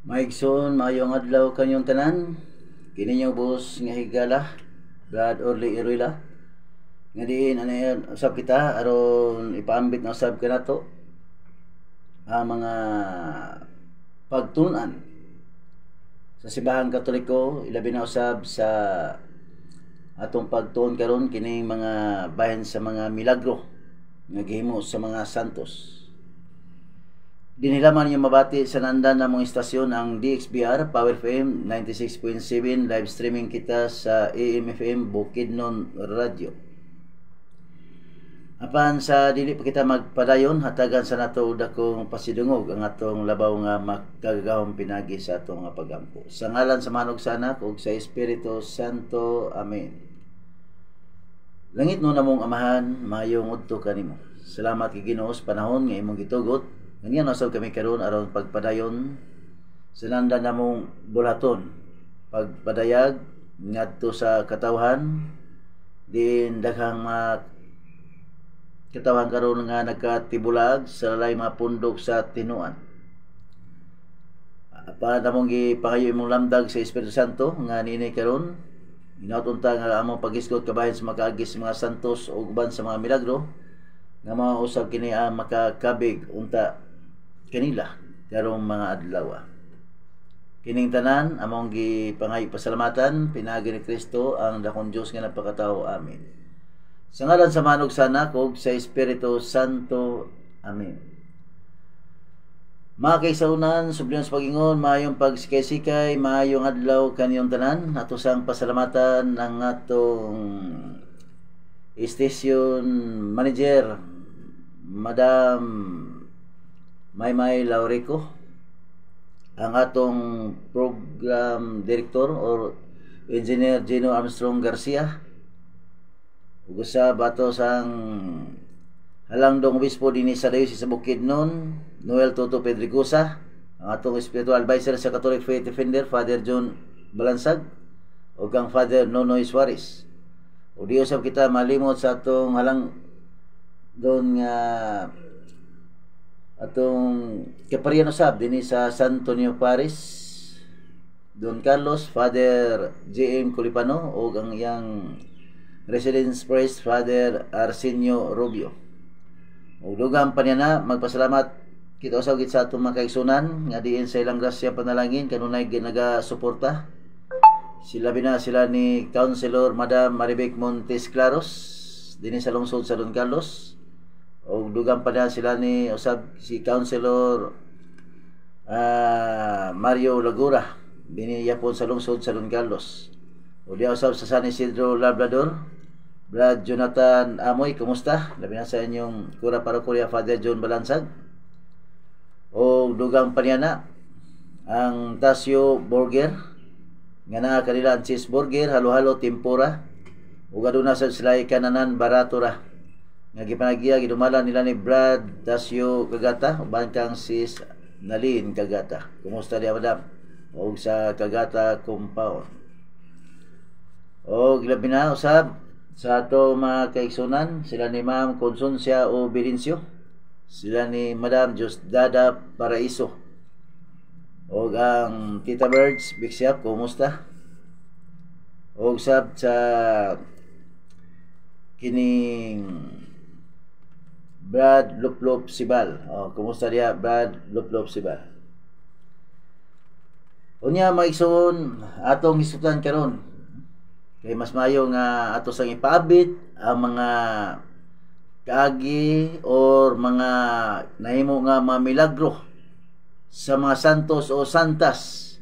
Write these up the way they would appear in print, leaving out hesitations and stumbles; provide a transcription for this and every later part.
Maigsoon, maayong adlaw kanyong tanan. Kini inyong boss nga higala, Brad Orly Iruela. Nga diin ano usab kita aron ipaambit na usab kanato ang mga pagtun-an sa Simbahang Katoliko, ilabi na usab sa atong pagtuon karon kining mga bahin sa mga milagro nga gihimo sa mga santos. Dinhi lamang ninyo mabati sa naandan namong istasyon, ang DXBR Power FM 96.7. Live streaming kita sa AMFM Bukidnon Radio. Apan sa dili pa kita magpadayon, hatagan sa nato og dakong pasidungog ang atong labaw nga makagagahom pinagi sa atong nga pagampo. Sa ngalan sa Amahan, sa Anak ug sa Espiritu Santo. Amen. Langit no namong Amahan, maayong udto kanimo. Salamat kay Ginoo sa panahon nga imong gitugot. Ganyan usab kami karon aron pagpadayon sa nanda namong bulaton, pagpadayag ngadto sa katawhan, din daghang mga katawhan karon nga nagkatibulag sa lalay mga pundok sa tinuan. Pa namong gipangayo imong lamdag sa Espiritu Santo nga niini karon hinaut unta nga among paghisgot kabahin sa makaagi sa mga santos o uban sa mga milagro nga mga usab kini ang makakabig unta kanila karong mga adlaw. Kining tanan among gipangayo pasalamatan pinaagi ni Kristo ang dakong Dios nga napakatao. Amen. Sa ngalan sa Amahan, sa Anak ug sa Espiritu Santo. Amen. Mga kaigsuonan, subliyon sa pag-ingon, maayong pagsikay-sikay, maayong adlaw kaniyong tanan. Ato sang pasalamatan ang atong station manager, Madam Maymay Laurico, ang atong program director or Engineer Gino Armstrong Garcia, ug usab ato sang halangdong obispo dinhi sa Diocese sa Bukidnon, Noel Toto Pedregosa, ang atong spiritual advisor sa Catholic Faith Defender, Father John Balansag, ug ang Father Nonoy Suarez. Ug di usab kita malimot sa atong halang doon nga atong kaparian usab dinhi sa San Antonio Parish, Don Carlos, Father J.M. Colipano ug ang iyang residence priest, Father Arsenio Rubio. Ug dugang pa niya na magpasalamat kita usab gid sa atong mga kaigsunan nga diin sa ilang grasya panalangin kanunay naga-suporta. Sila bina sila ni Councilor Madam Marivic Montes Claros dinhi sa lungsod sa Don Carlos. Ug dugang pa niya sila ni usab si Councilor Mario Lagura dinhi yapon sa lungsod sa Don Carlos. Ug diha usab sa San Isidro Labrador, Brad Jonathan Amoy, kumusta? Labi na sa inyong kura parokya, Father John Balansag. O dugang pa niya na ang Tasio Burger nga naa kanila ang cheeseburger, halo-halo, tempura, ug aduna sad sila kananan barato ra nga gipanagya gidumala nila ni Brad Tasio Kagata uban kang sis Nalin Kagata. Kumusta diya, madam? Og sa Kagata compound. O labi na usab sa ato mga kaigsunan, sila ni Ma'am Consuncia o Belencio, sila ni Madam Dada Paraiso og ang Tita Birds Big Shop, kumusta? Og sab sa kining Brad Luplop Sibal. Oh, kumusta diya, Brad Luplop Sibal? Unya, mga igsoon, atong hisgutan karon kay mas maayo nga ato sang ipaabit ang mga kaagi or mga nahimo nga mga milagro sa mga santos o santas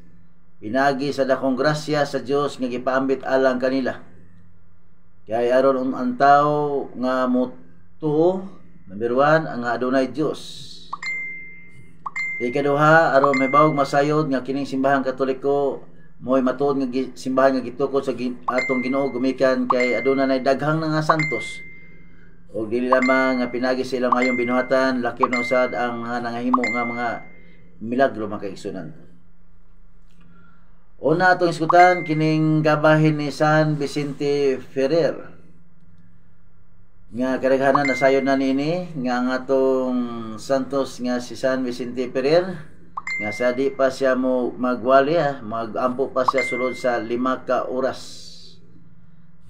pinagi sa dakong grasya sa Dios nga gipaambit alang kanila. Kay aron ang tao nga motuo, number 1, ang adunay Dios. Ikaduha, aron may bawog masayod nga kining Simbahang Katoliko mo'y matuod nga simbahan nga gitukod sa atong Ginoo gumikan kay aduna nay daghang nga santos. Og dili lamang nga pinagi sa ilang ngayong binuhatan, lakip na usad ang mga nangahimo nga mga milagro, mga kaigsunan. Una, atong iskutan kining gabahin ni San Vicente Ferrer nga kadaghanan nasayon na niini nga ang atong santos nga si San Vicente Ferrer. Nga sa di pa siya mo magwali, ha, magampo pa siya sulod sa 5 ka oras.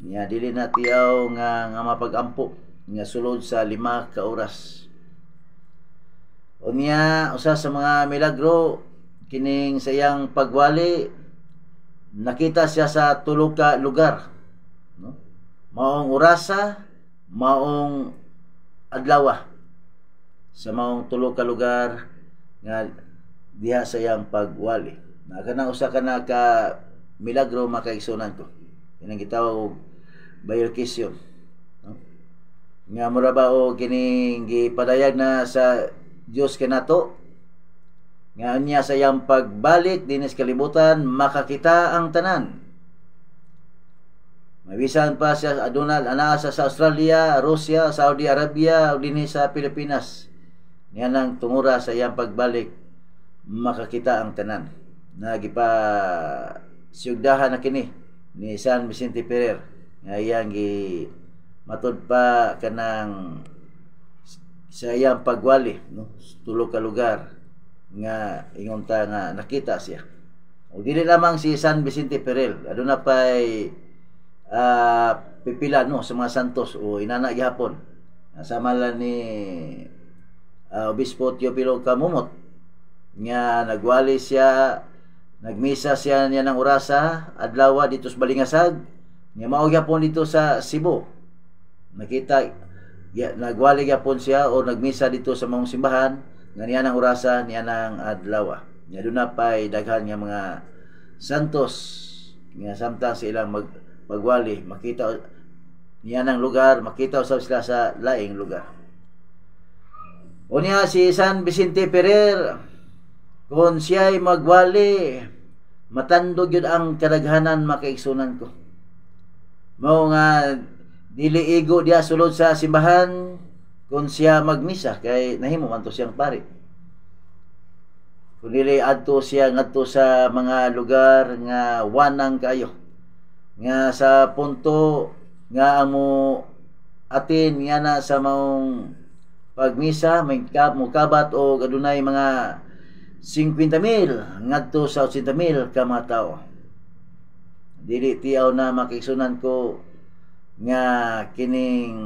Nya dili na tiyaw nga mapagampo nga sulod sa 5 ka oras. Unya, usa sa mga milagro kining sa iyang pagwali, nakita siya sa tulo ka lugar, no? Maong orasa, maong adlaw, sa maong tulo ka lugar nga diha sa iyang pagwali. Na kanang usa ka na ka milagro, makaigsunan ko. Kanang gitawag og bilocation, no? Nga mura ba o kining gipadayag na sa Dios kanato nga niya sa iyang pagbalik dinis kalibutan makakita ang tanan. Mabisan pa siya aduna anaa sa Australia, Russia, Saudi Arabia o dinhi sa Pilipinas. Niya nang tungura sa iyang pagbalik makakita ang tanan. Nagipa siyugdahan na kini ni San Vicente Ferrer nga iyang gi matud pa kanang sa iyang pagwali, no, tulo ka lugar nga ingon ta nga nakita siya. O dili lamang si San Vicente Ferrer, aduna pay pipila, no, sa mga santos o inana gihapon. Sama lang ni Obispo Teofilo Camomot nga nagwali siya, nagmisa siya niya ng orasa adlaw dito sa Balingasag, nga mao gyapon dito sa Cebu. Nakita ya, nagwali gyapon siya o nagmisa dito sa maong simbahan nga niya ng orasa niya ng adlaw. Nga aduna pay daghan nga mga santos nga samtang sa ilang magwali makita niya ng lugar, makita usab sila sa laing lugar. Unya si San Vicente Ferrer, kung siya'y magwali, matandog yun ang kadaghanan, makaigsunan ko. Mao nga dili igo diya sulod sa simbahan kung siya magmisa kay nahimo man to siyang pari. Kung dili adto siya ngadto sa mga lugar nga wanang kayo. Nga sa punto nga amo atin nga na sa maong pagmisa may mukabat o adunay mga 50,000 ngadto sa 80,000 ka mga tao. Dili tiyaw na, makigsunan ko, nga kining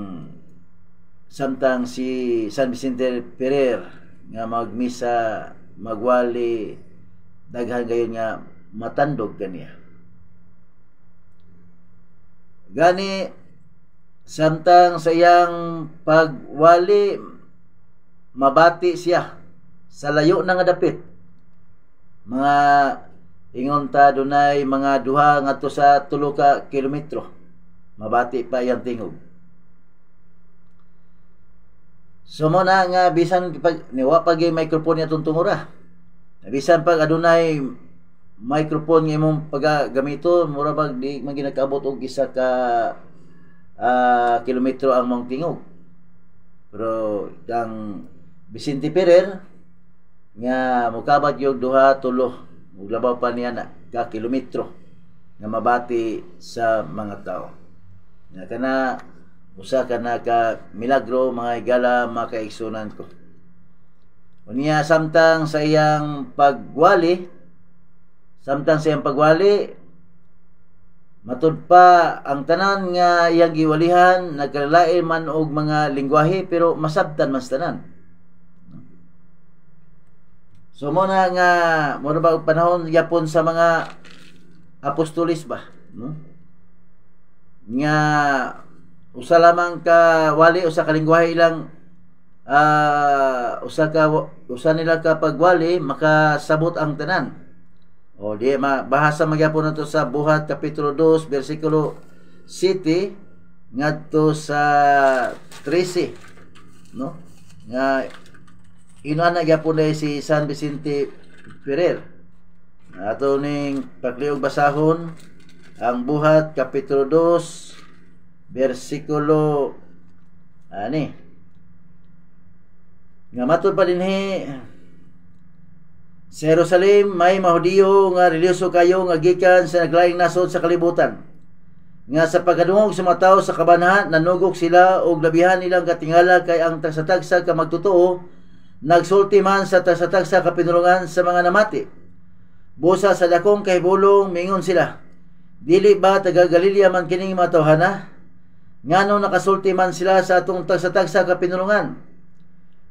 samtang si San Vicente Ferrer nga magmisa, magwali, daghan gayon nga matandog kaniya. Gani samtang sa iyang pagwali mabati siya sa layo na nga dapit. Mga ingon ta dunay mga 2 ngadto sa 3 ka kilometro mabati pa iyang tingog. So mo na nga bisan pag niwa pag microphone niya tungura. Bisan pag adunay microphone nga imong pagagamito, mura bag di man ginakaabot og 1 ka kilometro ang mong tingog. Pero ang Vicente Ferrer nga mukabat yung duha, tulo ug labaw pa niya na ka kilometro nga mabati sa mga tao. Nga kana usa ka na ka milagro, mga higala, makaigsunan ko. Unya samtang sa iyang pagwali matud pa ang tanan nga iyang giwalihan nagkalain man og mga lingwahe pero masabtan man sa tanan. So mo na nga mura ba og panahon gyapon sa mga apostolis ba, no? Nga usa lamang ka wali, usa ka lingwahe ilang usa ka usa nila ka pagwali makasabot ang tanan. O di ma bahasa magyapon nato sa Buhat kapitulo 2 bersikulo 7 ngadto sa 13, no? Nga inana gyapon na si San Vicente Ferrer. Ato ning pagliog basahon ang Buhat kapitulo 2 bersikulo ani nga matud pa dinhi: "Sa Jerusalem may mahudiyo nga relihiyoso kayo nga gikan sa naglaing nasod sa kalibutan. Nga sa pagkadungog sa mga tao sa kabanha, nanugok sila og labihan nilang katingala kay ang tagsa-tagsa ka magtotoo Nagsulti man sa tagsa-tagsa ka pinulungan sa mga namati. Busa sa dakong kahibulong mingon sila, "Dili ba taga Galilea man kining mga tawhana? Ngano nakasulti man sila sa atong tagsa-tagsa ka pinulungan?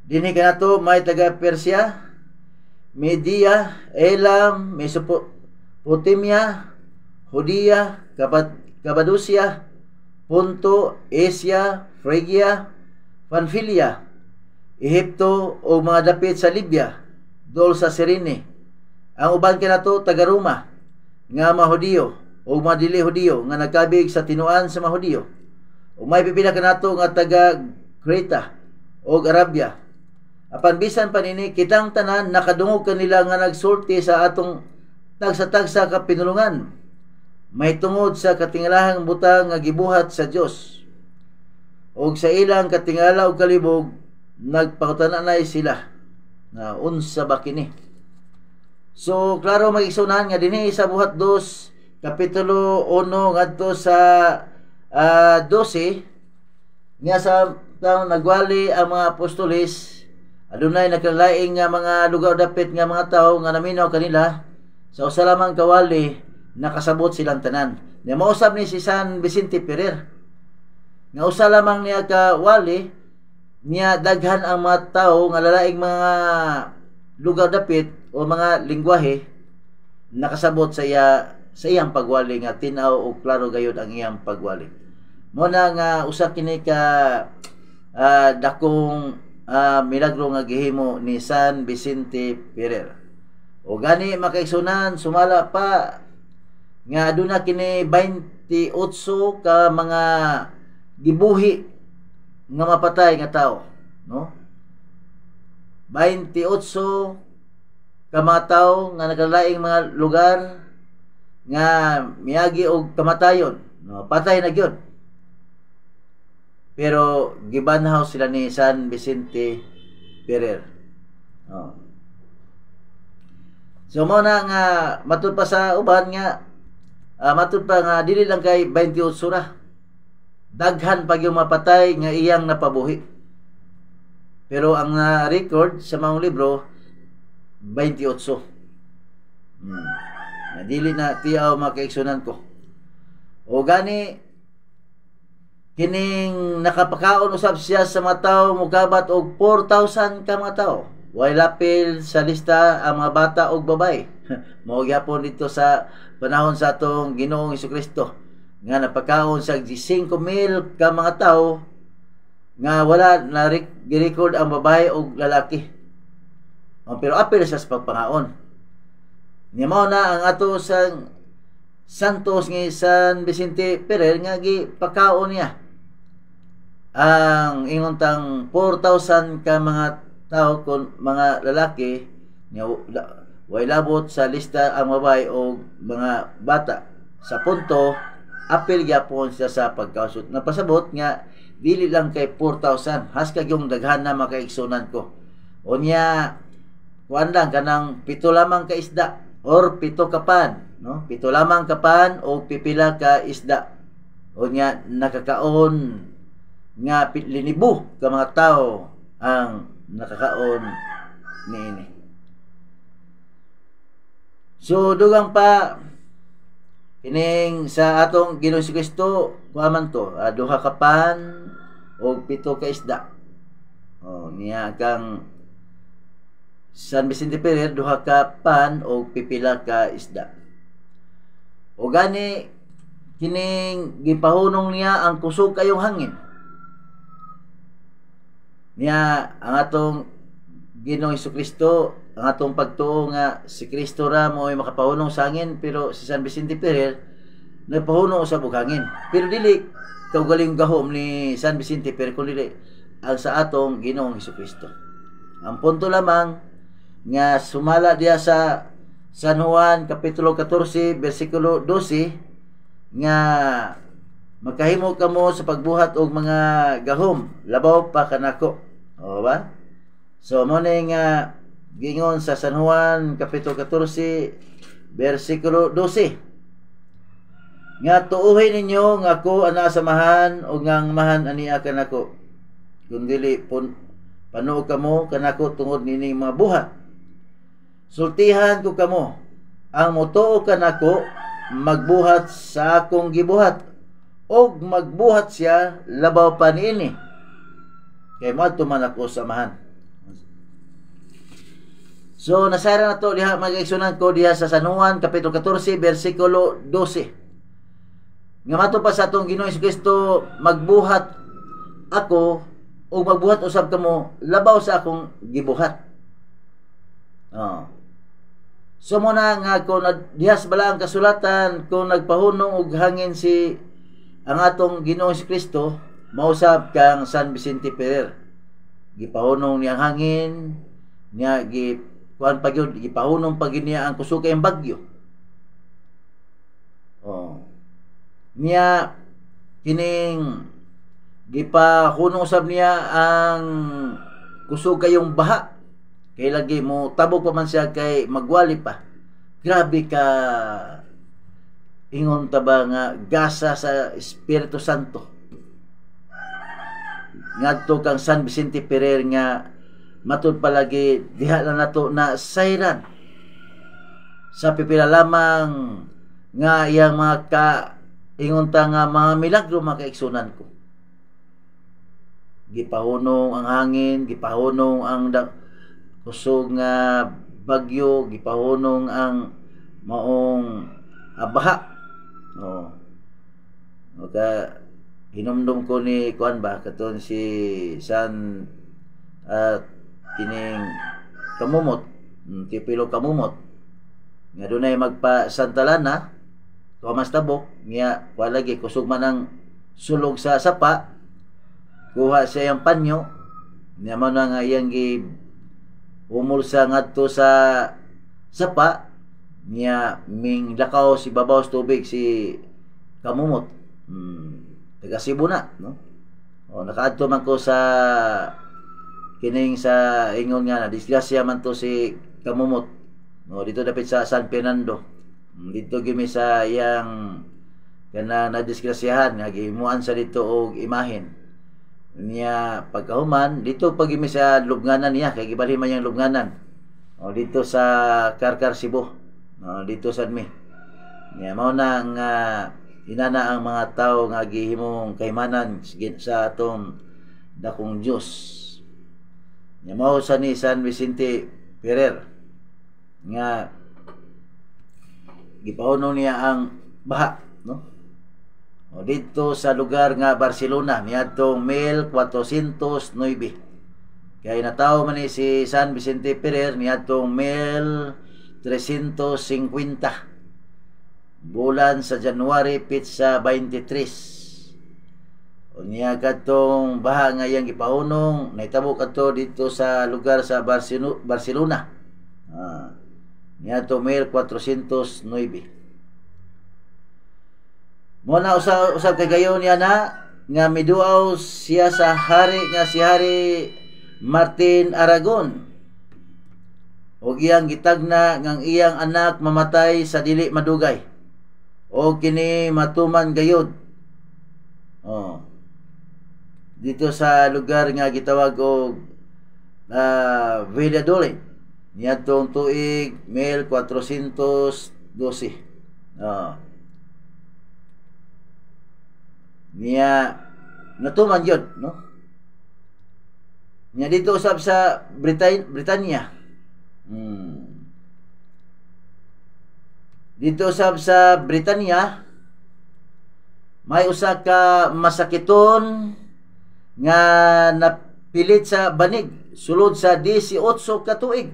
Dinhi kanato may taga Persia, Media, Elam, Mesopotamia, Judea, Cappadocia, Ponto, Asia, Phrygia, Pamphylia, Ehipto o mga dapit sa Libya, dol sa Cyrene. Ang uban kanato taga Roma, nga mga Hudiyo o mga dili Hudiyo nga nagkabig sa tinuan sa mga Hudiyo. O may pipila kanato nga taga Creta o Arabia. Apan bisan pa nini, kitang tanan nakadungog kanila nga nagsulti sa atong tagsa-tagsa ka pinulungan mahitungod sa katingalahang butang nga gibuhat sa Dios." Og sa ilang katingala og kalibog, nagpakutananay sila na unsa ba kini. So klaro, mag-igsuonan, nga dinhi sa Buhat 2 kapitulo 1 ngadto sa 12 nga sa taong nagwali ang mga apostoles, adunay nakalaing nga mga lugar dapit nga mga tawo nga naminaw kanila. Sa usa lamang kawali, nakasabot silang tanan. Nya mausab ni si San Vicente Ferrer nga usa lamang niya ka wali niya, daghan ang mga tao nga lalaing mga lugar dapit o mga lingwahe nakasabot sa iyang pagwali nga tin-aw o klaro gayud ang iyang pagwali. Mo na nga usa kini ka dakong milagro nga gihimo ni San Vicente Ferrer. O gani, makaigsunan, sumala pa nga aduna kini 28 ka mga gibuhi nga mapatay nga tao, no? 28 ka mga tao nga nagkalaing mga lugar nga miagi og kamatayon, no? Patay na gyud, pero gibanhaw sila ni San Vicente Ferrer. Oh. So mo na nga matud pa sa uban nga matud pa nga dili lang kay 28 ra, daghan pag yung mapatay nga iyang napabuhi. Pero ang record sa mga libro, 28. Na dili na tiaw, mga kaigsunan ko. O gani kining nakapakaon usab siya sa mga tao mukabat og 4,000 ka mga tao. Way lapil sa lista ang mga bata og babae. Mao gyapon dito sa panahon sa atong Ginoong Hesukristo nga napakaon sa 5,000 ka mga tao nga wala na gi-record ang babae og lalaki. O, pero apil sa pagpangaon. Nya mao na ang ato sa Santos nga San Vicente Ferrer nga gipakaon niya ang ingon tang 4,000 ka mga tao kon mga lalaki nga way labot sa lista ang babae o mga bata. Sa punto, apil gyapon siya sa pagkausot. Napasabot nga dili lang kay 4,000, haskag yung daghan na, makaigsunan ko. Unya kuan lang kanang pito lamang ka isda or pito ka pan, no? Pito lamang ka pan o pipila ka isda. Unya nakakaon nga linibo ka mga tao ang nakakaon niini. So dugang pa kining sa atong Ginoong Kristo, kuha man to, duha ka pan og pito ka isda. Oh, niya kang San Vicente Ferrer, duha ka pan og pipila ka isda. O gani kining gipahunong niya ang kusog kayong hangin. Niya ang atong Ginoong Kristo, ang atong pagtuo nga si Kristo ra mo ay makapahunong sa hangin, pero si San Vicente Ferrer nagpahunong sa bughangin. Pero dili kaugaling gahom ni San Vicente Ferrer kun dili ang sa atong Ginoong Kristo. Ang punto lamang nga sumala diya sa San Juan kapitulo 14 bersikulo 12 nga makahimo kamo sa pagbuhat og mga gahom labaw pa kanako. O ba? So mo ni nga gingon sa San Juan kapitulo 14 bersikulo 12 nga tuuhin ninyo nga ako ana sa Amahan ug nga ang Amahan ania kanako, kun dili pun Panuo kamo kanako tungod nining mga buhat. Sultihan ko kamo, ang motuo kanako magbuhat sa akong gibuhat, og magbuhat siya labaw pa niini, kay moadto man ako sa Amahan. So nasayran na to diha, mga kaigsunan ko, diha sa San Juan kapitulo 14 bersikulo 12. Nga mato pa sa atong Ginoong Kristo, magbuhat ako o magbuhat usab kamo labaw sa akong gibuhat. Oh. So mo na nga kung diha sa balaang kasulatan, kung nagpahunong og hangin si ang atong Ginoong Kristo, mausab kang San Vicente Ferrer. Gipahunong niya ang hangin, niya gi kuan pa gyud, gipahunong pa gyud niya ang kusog kayong bagyo. Oh. Niya kining gipahunong usab niya ang kusog kayong baha. Kay lagi mo tabok pa man siya kay magwali pa. Grabe ka, ingon ta ba nga gasa sa Espiritu Santo ngadto kang San Vicente Ferrer, nga matud palagi diha na nato na sayran sa pipila lamang nga iyang mga ka ingon ta nga mga milagro, mga kaigsunan ko. Gipahunong ang hangin, gipahunong ang kusog nga bagyo, gipahunong ang maong baha. Oh. Okay. Hinumdum ko ni kuan ba katon si San kining Kamumot, Tipilo Kamumot nga dunay magpa Santalana, Thomas Tabok niya, wala lagi kusog man ang sulog sa sapa, kuha siya yung panyo niya, mo na nga iyang gi umulsa ngadto sa sapa niya, ming lakaw si babaw sa tubig si Kamumot. Taga Cebu na, no? O, nakaadto man ko sa kining sa ingon nga na disgrasya man to si Kamumot, no, dito dapit sa San Fernando. Dito gimi sa iyang kana na disgrasyahan nga gihimuan sa dito og imahen niya. Pagkahuman dito pag gimi sa lubnganan niya, kay gibalhin man iyang lubnganan, o dito sa Karkar, Cebu, no, dito sad mi niya. Mao na nga inana ang mga tawo nga gihimong kaymanan sa atong dakong Dios. Nya mao sa ni San Vicente Ferrer nga gipahunong niya ang baha, no? O dito sa lugar nga Barcelona niadtong 1409, kay natawo man ni si San Vicente Ferrer niadtong 1350, bulan sa January pitsa 23. Unya kadtong baha nga iyang gipahunong nahitabo kadto dito sa lugar sa Barcelona. Niadto 1409. Mo na usab usab kay gayon niya na nga miduaw siya sa hari nga si Hari Martin Aragon, og iyang gitagna ngang iyang anak mamatay sa dili madugay. O kini matuman gayod. Oh. Dito sa lugar nga gitawag og Valladolid niadtong tuig 1412. Oh. Niya natuman gyud, no? Niya dito usab sa Britanya. Dito usab sa Britanya may usa ka masakiton nga napilit sa banig sulod sa 18 ka tuig.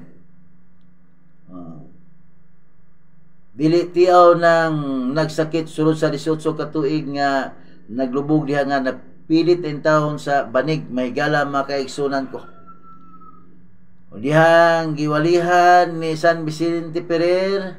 Dili tiaw nang nagsakit sulod sa 18 ka tuig nga naglubog diha nga napilit in taon sa banig, may gala, makaigsunan ko. O dihang giwalihan ni San Vicente Ferrer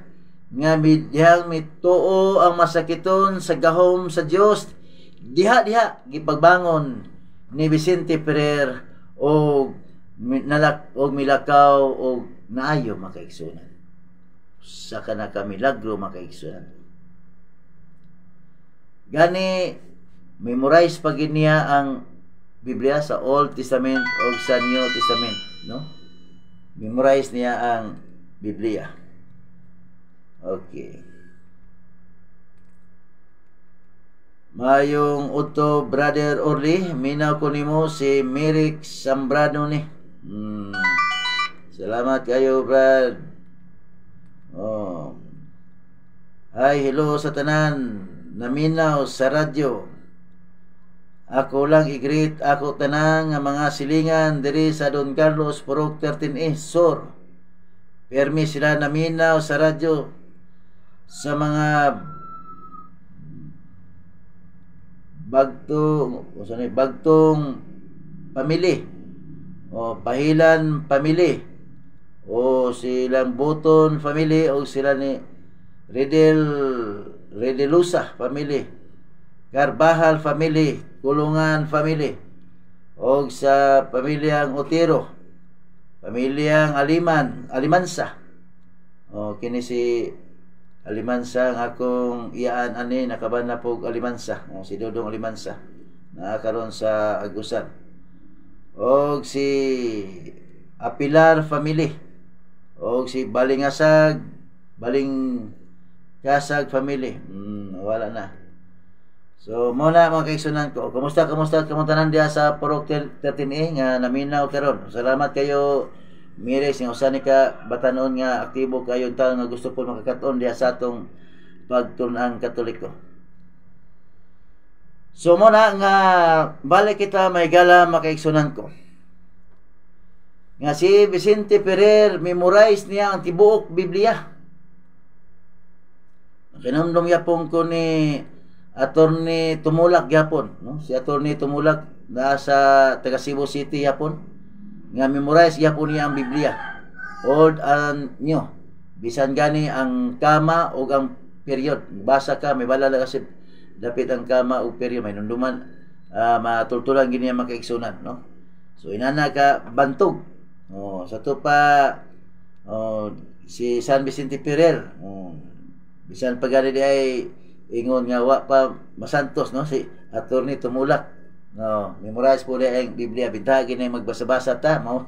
nga dihang mituo ang masakiton sa gahom sa Dios, diha diha gipagbangon ni Vicente Ferrer og nalak og milakaw og naayo, makaigsunan, sa kana ka milagro, makaigsunan. Gani memorize pa gid niya ang Biblia, sa Old Testament o sa New Testament, no? Memorize niya ang Biblia. Okay. Mayong udto, Brother Orly, minaw ko nimo si Merrick Sambrano ni. Salamat kayo, Brad. Oh. Hi, hello sa tanan naminaw sa radyo. Ako lang i-greet ako tanang nga mga silingan diri sa Don Carlos, Purok 13A, Sur. Permi sila naminaw sa radyo sa mga bagtong o ni bagtong pamili o Pahilan family o silang Buton family o sila ni Redel Redelusa family, Carbajal family, Kulungan family o sa pamilyang Otero, pamilyang Aliman, Alimansa. O kini si Alimansa ang akong iyaan ani, nakaban na pog Alimansa. O, si Dodong Alimansa naa karon sa Agusan. Og si Apilar family og si Balingasag, Baling Kasag family. Wala na. So, mo na, mga kaigsunan ko. Kumusta, kumusta, kumusta tanan diha sa Purok 13A nga naminaw karon. Salamat kayo, Mires, nga usa ni ka batanon nga aktibo kayo taon nga gusto po makakaton diha sa atong pagtun-ang Katoliko. So mo na nga balik kita may gala, makaigsunan ko. Nga si Vicente Ferrer, memorize niya ang tibuok Biblia. Kinumdum yapon ko ni Attorney Tumulak gyapon, no? Si Attorney Tumulak nasa taga Cebu City yapon nga memorize gyapon niya ang Biblia. Old and New. Bisan gani ang kama o ang period. Basa ka, may balala kasi dapit ang kama o period. May nunduman, matultulan gini ang makaigsunan, no? So inana ka bantog. Oh, sa to pa, oh, si San Vicente Ferrer, oh, bisan pa gani di ay ingon nga wa pa masantos, no, si Attorney Tumulak, no, memorize po ang Biblia. Bintagi na magbasa-basa ta mao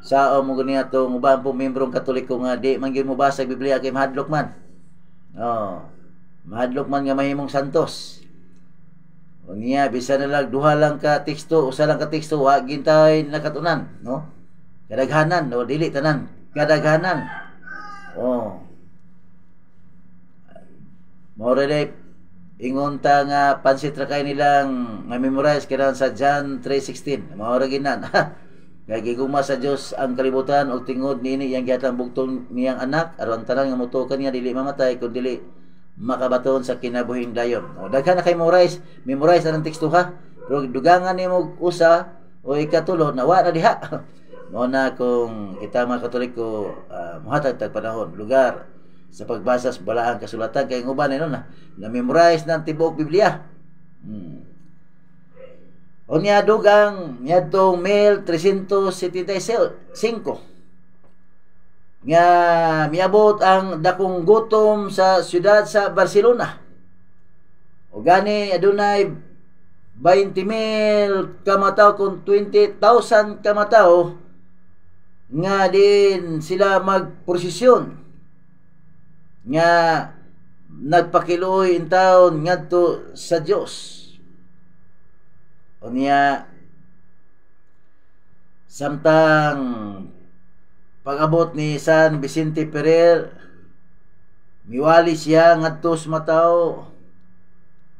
sa mo gani atong uban po membrong Katoliko nga di man gyud mo basa og Biblia kay mahadlok man. Oh, mahadlok man nga mahimong santos. Unya bisan na lang duha lang ka teksto, usa lang ka teksto, wa gintay nakatunan, no? Kadaghanan, no, dili tanan, kadaghanan. Oh. Mao ra ingon ta nga pansit ra kay nilang nga memorize kailangan sa John 3:16. Mao ra ginan. Kay gigugma sa Dios ang kalibutan ug tingod niini iyang gihatag bugtong niyang anak aron tanan nga motuo kaniya dili mamatay kun dili makabaton sa kinabuhing dayon. O daghan na kay memorize, memorize anang teksto ha. Pero dugangan nimo usa o ikatulo na wa na diha. Mao na kung kita mga Katoliko muhatag tag panahon, lugar sa pagbasa sa balaang kasulatan kay uban no na na-memorize ng tibuok Biblia. Unya dugang niadtong 1375 nga miabot ang dakong gutom sa siyudad sa Barcelona. O gani adunay 20,000 kamataw kung 20,000 kamataw nga din sila magprosesyon nga nagpakiluoy in taon ngadto sa Dios. Unya samtang pag-abot ni San Vicente Ferrer, miwali siya ngadto sa mataw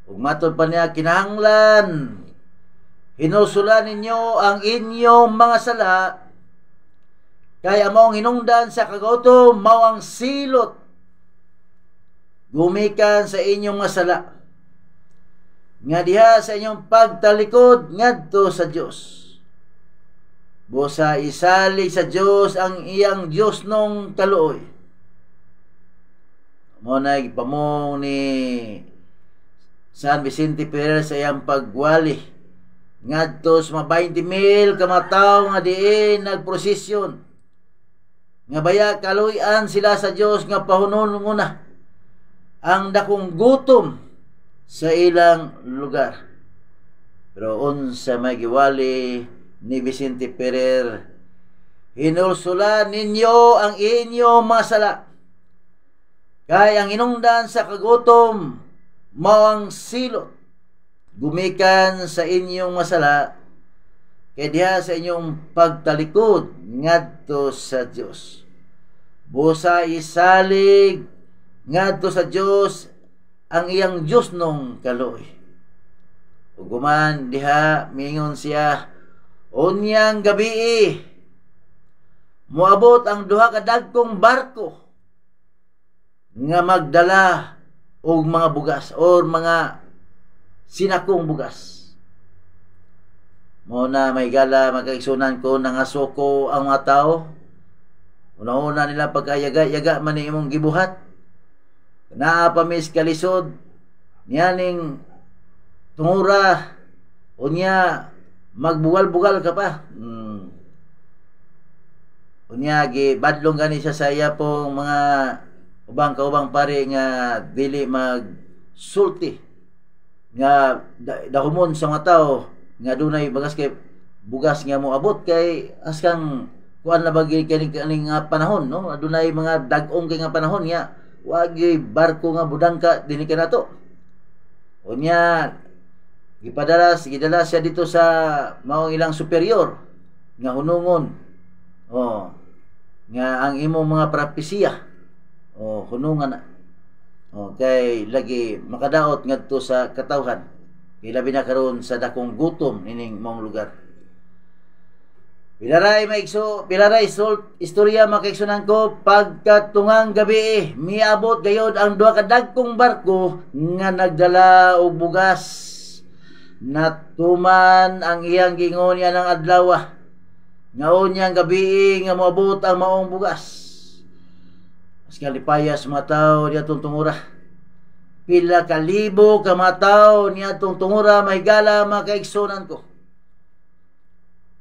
ug matod pa niya, "Kinahanglan hinulsulan ninyo ang inyong mga sala kay among hinungdan sa kagutom mao ang silot gumikan sa inyong mga sala nga diha sa inyong pagtalikod ngadto sa Dios. Busa isalig sa Dios ang iyang Dios nung kaluoy." Mo na gipamong ni San Vicente Ferrer sa iyang pagwali ngadto sa mga 20,000 kamataw nga diin nagprosesyon nga baya kaluyan sila sa Dios nga pahunon nguna ang dakong gutom sa ilang lugar. Pero unsa may giwali ni Vicente Ferrer, "Hinulsulan ninyo ang inyo masala, kay ang hinungdan sa kagutom mao ang silot gumikan sa inyong masala kay diha sa inyong pagtalikod ngadto sa Dios. Busa isalig ngadto sa Dios ang iyang Dios nung kaluoy." Ug human diha mingon siya, unyang gabi moabot ang duha ka dagkong barko nga magdala og mga bugas or mga sinakong bugas. Mao na, mahigala, makaigsunan ko, nangasuko ang mga tao. Una-una nila pagkayaga-yaga man ni imong gibuhat. Naa pa mis kalisod niyaning tungura, unya magbugal-bugal ka pa. Unya gibadlong gani siya sa iya pong mga ubang kaubang pare nga dili magsulti nga dahumon sa mga tao nga dunay bagas kay bugas nga moabot, kay askang kuan na bagay kani kaning nga panahon, no, adunay mga dag-ong kay nga panahon nga wa barko nga budangka dinhi kanato. Unya gipadala, gidala siya dito sa maong ilang superior nga hunungon, oh, nga ang imong mga propesiya, oh, hunungan na, oh, kay lagi makadaot ngadto sa katawhan, kay labi na karon sa dakong gutom nining maong lugar. Pilaray maigso, pilaray sult istorya, makaigsunan ko, pagkatungang gabi miabot gayod ang duha ka dagkong barko nga nagdala og bugas. Natuman ang iyang gingon niya ng adlaw nga unyang gabi nga moabot ang maong bugas. Mas kalipayas mga tao niya tungura. Pila ka libo ka mga tao niya tungura, mahigala, makaigsunan ko.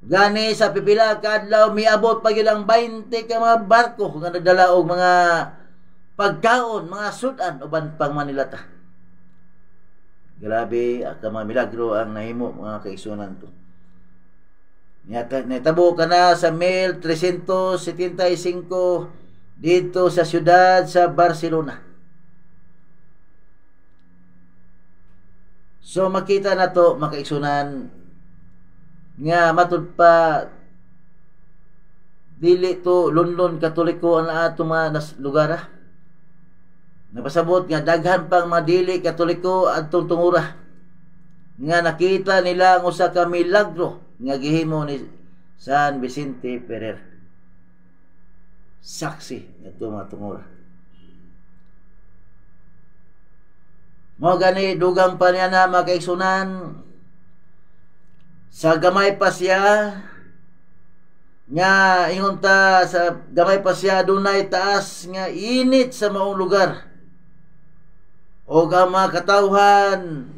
Gani sa pipila ka adlaw miabot pa gyud ang 20 ka mga barko nga nagdala og mga pagkaon, mga sudan uban pang manilata. Grabe ka mga milagro ang nahimo, mga kaigsunan ko. Nitabo ka na sa 1375 dito sa siyudad sa Barcelona. So makita na to, makaigsunan, nga matud pa dili to lunlon Katoliko ang ato mga lugar. Ha? Napasabot nga daghan pang madili Katoliko adtong tungura nga nakita nila ang usa ka milagro nga gihimo ni San Vicente Ferrer. Saksi ngadto mga tungura. Mao gani dugang pa niya na, makaigsunan, sa gamay pa siya nga ingon ta sa gamay pa siya dunay taas nga init sa maong lugar. O ang mga katawhan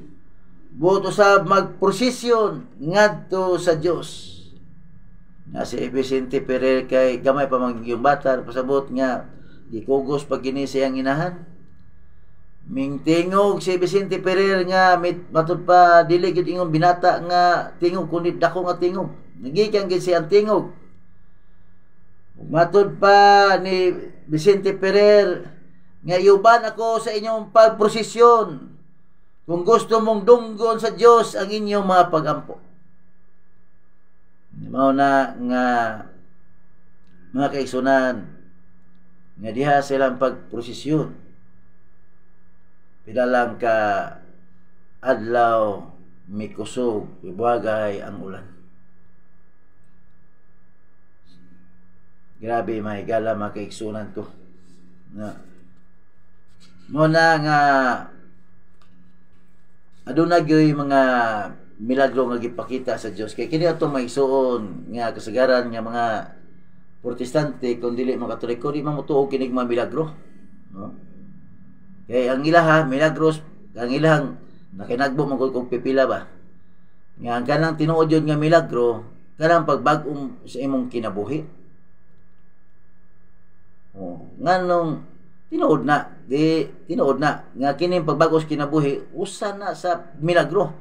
buot usab magprosesyon ngadto sa Dios. Nga si Vicente Ferrer kay gamay pa man yung bata, pasabot nga gikugos pag kini siyang inahan. Mingtingog si Vicente Ferrer nga matud pa dili gyud ingon binata nga tingog kundi dako nga tingog. Nagikan gyud siyang tingog. Matud pa ni Vicente Ferrer nga iuban ako sa inyong pagprosesyon kung gusto mong dunggon sa Dios ang inyong mga pagampo. Mao na nga mga kaigsunan nga diha silang pagprosesyon, pila lang ka adlaw mikusog ibuagay ang ulan. Grabe mahigala, makaigsunan ko. Na muna nga aduna gyoy mga milagro nga gipakita sa Dios, kay kini atong maigsuon nga kasagaran nga mga Protestante kung dili mga Katoliko di man motuo kinig mga milagro, no? Kay ang ilaha milagros, ang ilahang nakinagbo man kog pipila ba nga ang kanang tinuod yun nga milagro kanang pagbag-om sa imong kinabuhi. Oh, nganong tinuod na, di tinuod na nga kining pagbag-o sa kinabuhi usa na sa milagro.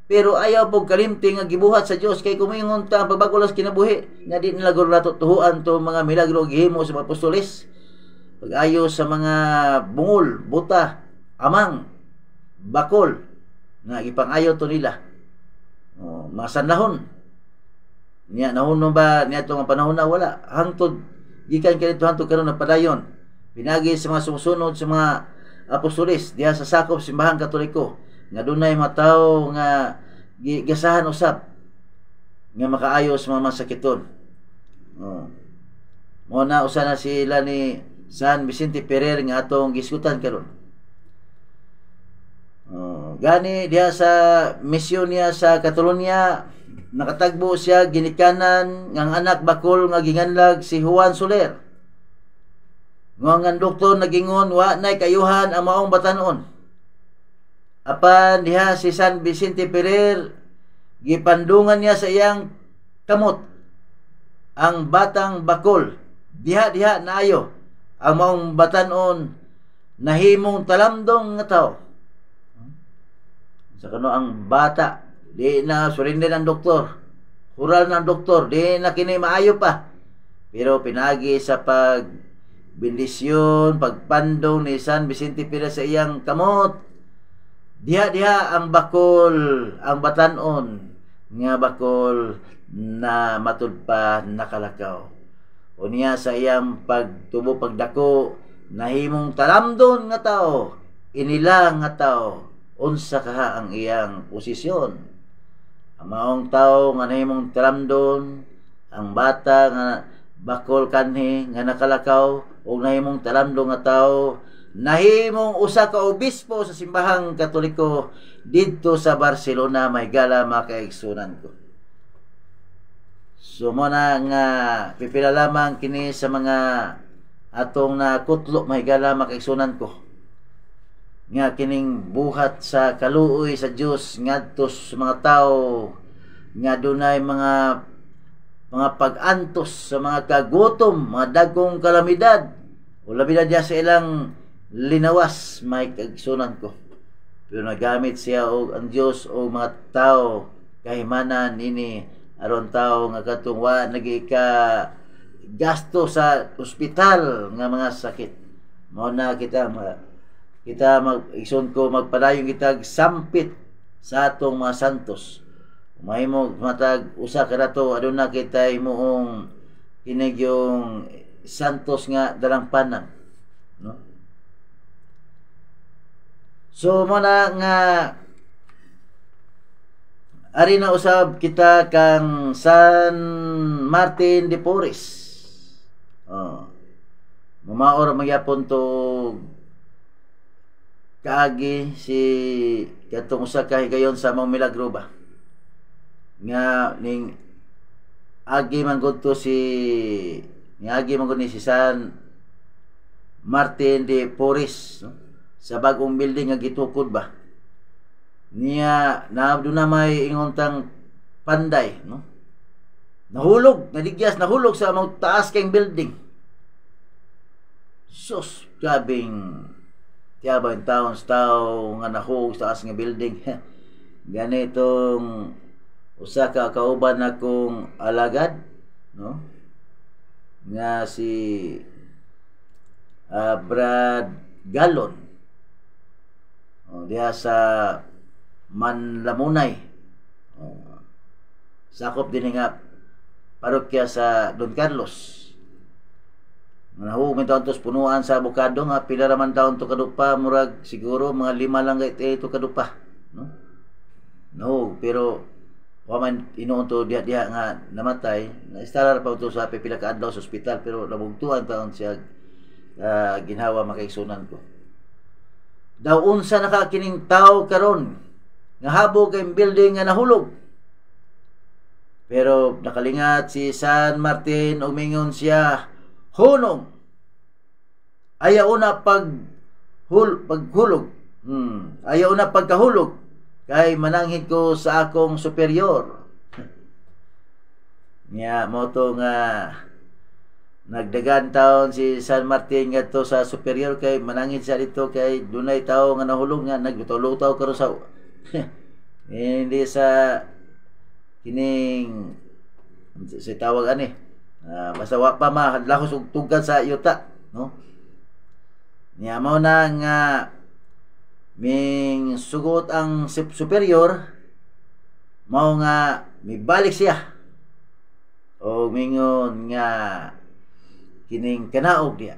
Pero ayaw pog kalimti nga gibuhat sa Dios, kay kumingon ta ang pagbago lang sa kinabuhi nga di nila guro nato tuhuan to mga milagro gihimo sa mga apostoles. Pag-ayo sa mga bungol, buta, amang, bakol nga gipangayo to nila. Oh, mga sanlahon. Niya nahuno ba niya nga panahon na wala hangtod gikan kanito hangtod karon nagpadayon. Pinagi sa mga sumusunod sa mga apostoles diha sa sakop Simbahan Katoliko nga dunay mga tawo nga gigasahan usab nga makaayo sa mga masakiton. Oh. Mo na usa na sila ni San Vicente Ferrer nga atong gisgutan karon. Oh, gani diha sa misyon niya sa Catalonia, nakatagbo siya ginikanan ng anak bakol nga ginganlag si Juan Soler. Nga ang doktor nagingon wa nay kayuhan ang maong batanon. Apan diha si San Vicente Ferrer, gipandungan niya sa iyang kamot ang batang bakol. Diha diha naayo ang maong batanon, nahimong talamdong nga tao. Sa kano ang bata di na surrender ng doktor. Hural ng doktor, di na kini maayo pa. Pero pinagi sa pag bendisyon, pagpandong ni San Vicente Ferrer sa iyang kamot, diha-diha ang bakol, ang batanon nga bakol na matud pa nakalakaw. O niya sa iyang pagtubo, pagdako, nahimong talamdon nga tao, inila nga tao, unsa kaha ang iyang posisyon. Ang maong tao nga nahimong talamdon, ang bata nga bakol kanhi nga nakalakaw ug nahimong talamdon nga tao, nahimong usa ka obispo sa Simbahang Katoliko didto sa Barcelona, may gala makaigsunan ko. So mo na nga pipila lamang kini sa mga atong nakutlo, may gala makaigsunan ko, nga kining buhat sa kaluoy sa Dios ngadto sa mga tawo nga dunay mga pag-antos sa mga kagutom, mga dagkong kalamidad o labi na sa ilang linawas, may kaigsunan ko. Pero nagamit siya og ang Dios og mga tao kahimanan nini aron tao nga katong wa nagika gasto sa ospital nga mga sakit. Mao na kita kita mag igsoon ko, magpadayon kita sampit sa atong mga santos. Mahimo matag usa ka rato aduna kita imuong kinig yung santos nga dalangpanan, no? So mo na nga ari na usab kita kang San Martin de Porres. Oh. Mamaor magyapon to kaagi si katong usa ka higayon sa mga milagro ba. Nga ning agi man gud to si ning agi man gud ni si San Martin de Porres, no? Sa bagong building nga gitukod ba niya na doon na may ingon tang panday, no? Nahulog, naligyas, nahulog sa mga taas kang building. Sus, grabing tiyaba yung taon sa tao nga nahulog sa taas nga building. Ganitong usa ka kauban akong alagad, no? Nga si Brad Gallon. O, diha sa Manlamunay. O, sakop din nga parokya sa Don Carlos. Nahug man taon tos punuan sa abokado nga pila ra man taon to kadupa, murag siguro mga 5 lang kay ito kadupa, no? Nahug, pero wa man inuon to diha-diha nga namatay. Naistara pa to sa pila ka adlaw sa ospital, pero nabugtuan taon siya ginhawa, makaigsunan ko. Daw unsa nakakining tao karon nga habo kay building nga nahulog. Pero nakalingat si San Martin ug mingon siya, "Hunong. Ayaw na pag hul paghulog. Ayaw na pagkahulog kay mananghid ko sa akong superior." Nya mo to nga nagdagan taon si San Martin ngadto sa superior kay manangin siya dito kay dunay tao nga nahulog nga naglutaw-lutaw karon sa Hindi sa kining sa tawag ani. Basta wa pa mahadlahos og tugkad sa yuta, no? Niya mao na nga ming sugot ang superior, mao nga mibalik siya o mingon nga kining kanaog diya.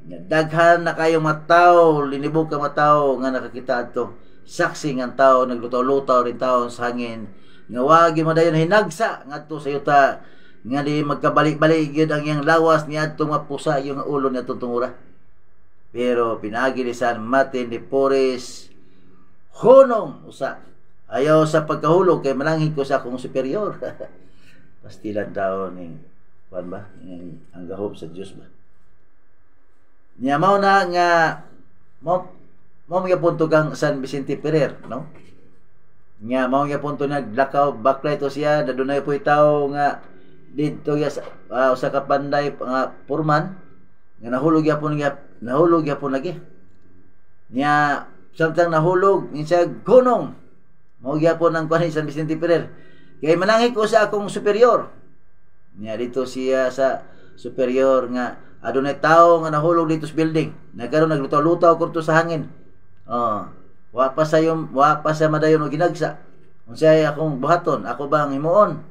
Nga daghan na kayong mataw, linibog ka mataw nga nakakita adto. Saksi nga tao naglutaw-lutaw rin taon sa hangin nga wa gyud madayon hinagsa ngadto sa yuta, nga di magkabalik-balik gyud ang iyang lawas niadto mapusa yung ulo niya tungura. Pero pinaagi ni San Martin de Porres, hunong usa, ayaw sa pagkahulog kay mananghin ko sa akong superior. Pastilan daw ning kuan ba, ning ang gahom sa Dios ba. Niya mao na nga mao mao gyapon to kang San Vicente Ferrer, no? Nga mao gyapon to naglakaw baklay to siya, dadunay po'y tawo nga didto ya sa usa ka panday nga purman nga nahulog gyapon lagi. Nya samtang nahulog siya, gunong mao gyapon ang kuan ni San Vicente Ferrer kay mananghi ko sa akong superior. Nya dito siya sa superior nga adunay tawo nga nahulog dito sa building, nagkaroon naglutaw-lutaw kurto sa hangin. Oh, wa pa sa madayon og ginagsa. Unsay akong buhaton? Ako ba ang himuon?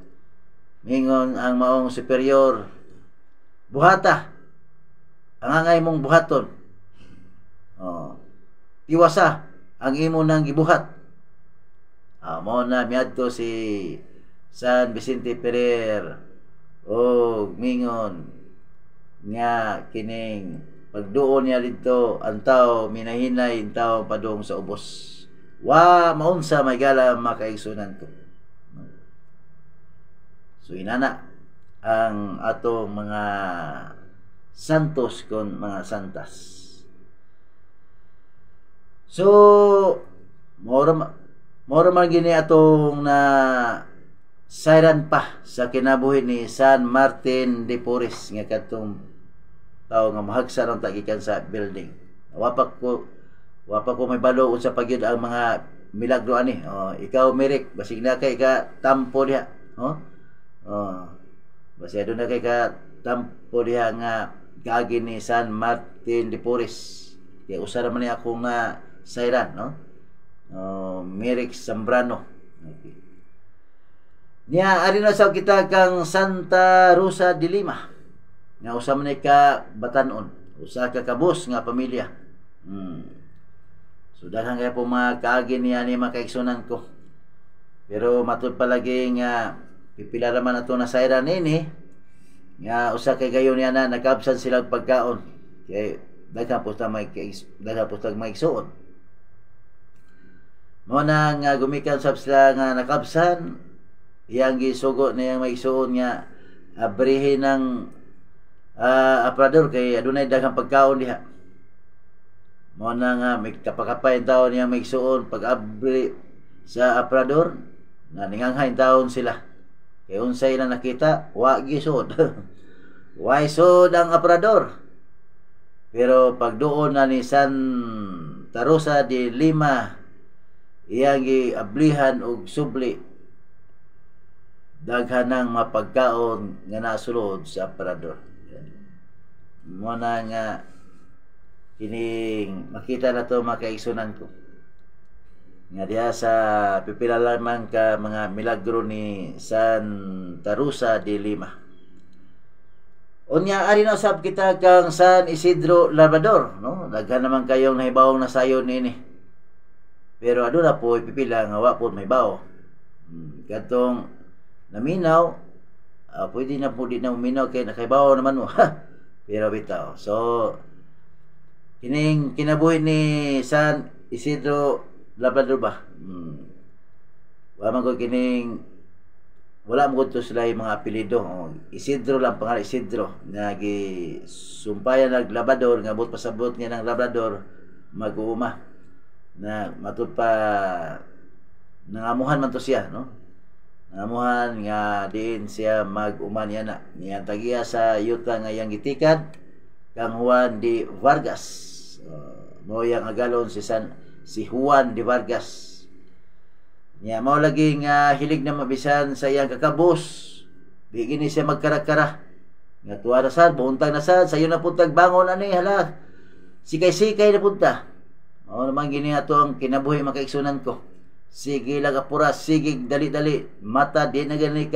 Mingon ang maong superior, buhata ang angay mong buhaton. Oh, tiwasa ang imo nang gibuhat. Mao na miadto si San Vicente Ferrer og mingon nga kining pagduon niya didto, ang tao minahinay, ang tao padung sa ubos. Wa maunsa may gala, makaigsunan ko. So inana ang atong mga santos kon mga santas. So mora man gini atong na sayran pa sa kinabuhi ni San Martin de Porres nga katong tao nga mahagsa rong tagikan sa building. Wa pa ko may balo unsa pa gyud ang mga milagro ani. Oh, ikaw Merek, basig na kay ka tampo diha, oh. Oh. Basig aduna kay ka tampo diha nga gagi ni San Martin de Porres. Kaya usa ra man ni akong na sayran, no? Oh, Merek Zambrano. Okay. Niya ari na sa kita kang Santa Rosa de Lima. Nga usa man ni ka batanon, usa ka kabus nga pamilya. So daghan kay po mga kaagi niya ni mga kaigsunan ko. Pero matud palagi nga pipila raman ato na sayran nini nga usa kay gayon niya na nagabsan sila og pagkaon. Kay daghan po ta may igsuon. Mao na nga gumikan sab sila nga nakabsan, iyang gisugo niyang maigsuon nga abrihin ng aparador kay adunay daghang pagkaon diha. Mao na nga may kapakapay taon niyang maigsuon, pag-abri sa aparador na ninganghay taon sila. Kay unsay na nakita, wa gisod. Wa sud ang aparador. Pero pagduon na ni Santa Rosa de Lima, iyang giablihan og subli, daghan ng mapagkaon nga nasulod sa aparador. Mo na nga kining makita na to, mga kaigsunan ko, nga diha sa pipila lamang ka mga milagro ni Santa Rosa de Lima. Unya ari na usab kita kang San Isidro Labrador, no? Daghan naman kayong nahibawong nasayon niini. Pero aduna po pipila nga wa po mahibaw. Katong naminaw, pwede na po di na uminaw kay nakahibaw naman mo. Pero bitaw. So kining kinabuhi ni San Isidro Labrador ba? Wa man ko kining wala mo to sila yung mga apelyido. Oh, Isidro lang pangalan, Isidro nga gisumpayan nag Labrador nga buot pasabot niya ng Labrador mag-uuma na matud pa nangamuhan man to siya, no? Nangamuhan nga diin siya mag-uma niya na niyang tagiya sa yuta nga iyang gitikad kang Juan de Vargas. Mo yang agalon si Juan de Vargas. Nya mao lagi nga hilig na mabisan sa iyang kakabos. Di gini siya magkara-kara. Nga tuwa na sad, buntag na sad, sayo na puntag bangon ani hala. Sikay-sikay na punta. Mao naman gini ato ang kinabuhi, mga kaigsunan ko. Sige lang apura, sige dali-dali. Mata di na gani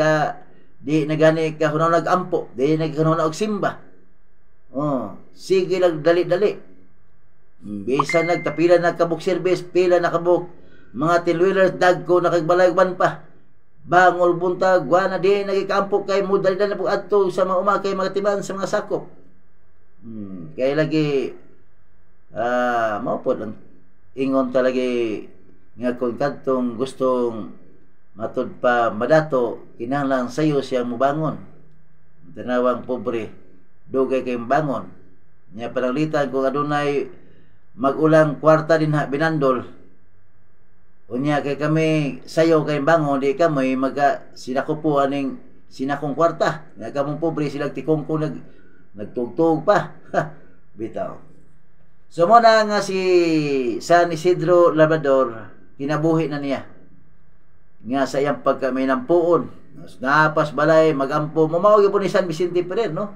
ka hunaw nag-ampo, di na hunaw og simba. Oh, sige lang dali-dali. Bisan nagtapila na kabuk service, pila na kabuk mga 10 wheelers, dagko na kag pa. Bangol buntag, wa na di nagikaampo kay mo dali na po adto sa mga uma kay mga timan sa mga sakop. Kay lagi mao pod ang ingon talaga nga kung kadtong gustong matud pa madato, kinahanglan sayo siyang mubangon. Tanawang pobre, dugay kay bangon. Nya pananglitan kung adunay magulang kwarta dinha binandol. Unya kay kami sayo kay bangon, di kami maga sinako po aning sinakong kwarta. Nga kamong pobre silang tikong ko nagtugtog pa. Bitaw. So mo na nga si San Isidro Labrador, kinabuhi na niya. Nga sa iyang pagkaminampuon. Napas balay magampo mo, mao gyud ni San Vicente Ferrer, no?